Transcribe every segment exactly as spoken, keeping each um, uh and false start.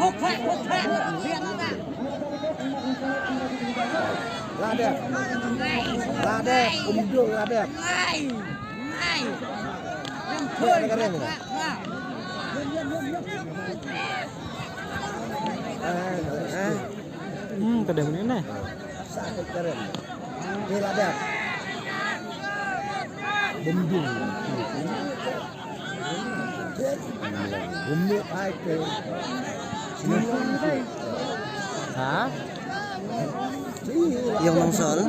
La dep. La dep, um dong la dep. Dep ka dep. Ah, ah. Hmm, ka dep ni ne. Sa ka dep. Ni la dep. Bendung. Ha? Yang nangsal.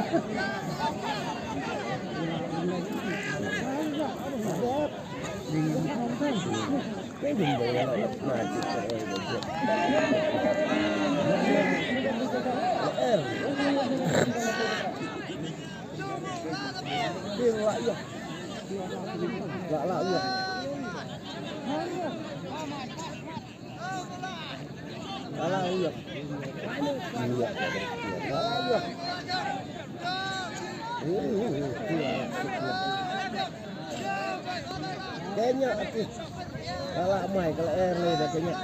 Kenya ati. Kala mai, kala air ni dah kenya.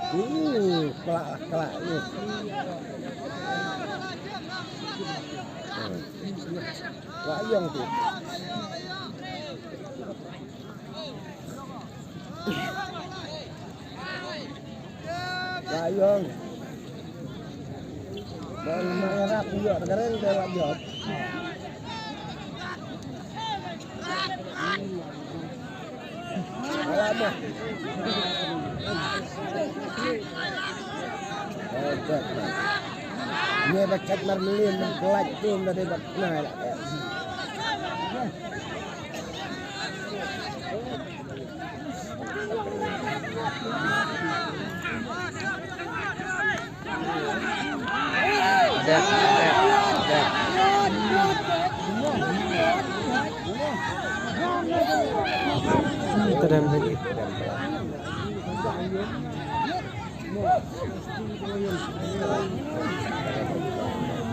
Hmm, kelak, kelak ni. Hmm. Kelak yang tu. Kelak yang. Bang, bang, rap juga, keren kelak yang. Alamak. Hebat, Bang. Ni bakat marmelin, mengkelaj tu, dari bat-, nah, lah.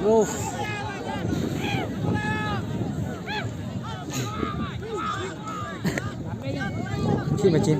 Uff. Chin ba chin.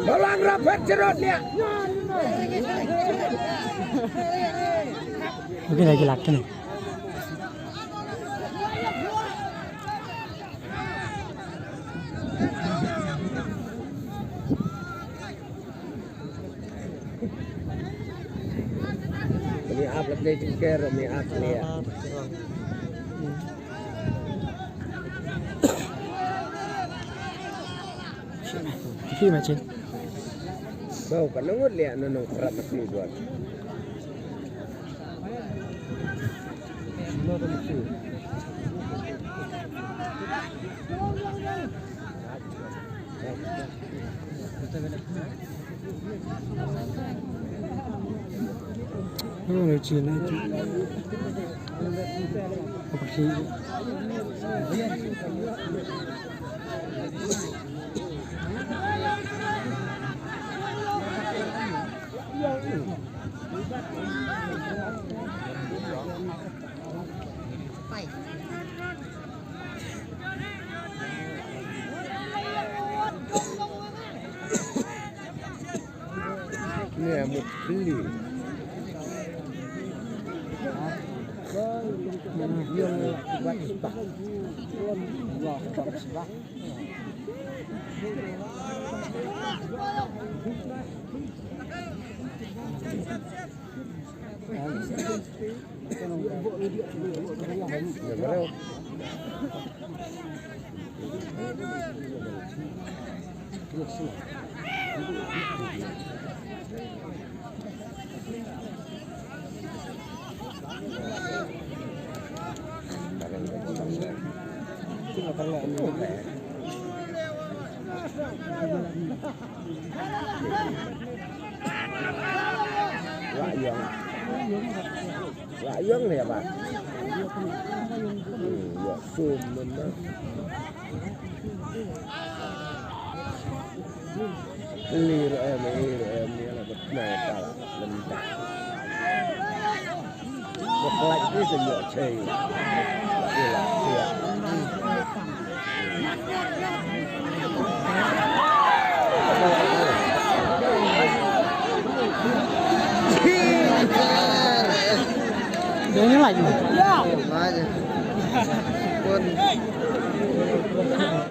Balang rapet jerot nia. Mungkin lagi laki nih. Kami ap lagi jingker, kami ap ni ya. Can you imagine? Bau ka nongot liya na nong prat na kli buat. Ni mut beli. Lah yong ne ba. Hmm, ya sum men na. Lir em, lir em ni la bet na ta la. Lim ta. Bok lak ni se yo chei. Ila sia. Dia ni lagi. Ya. Lagi. Pun.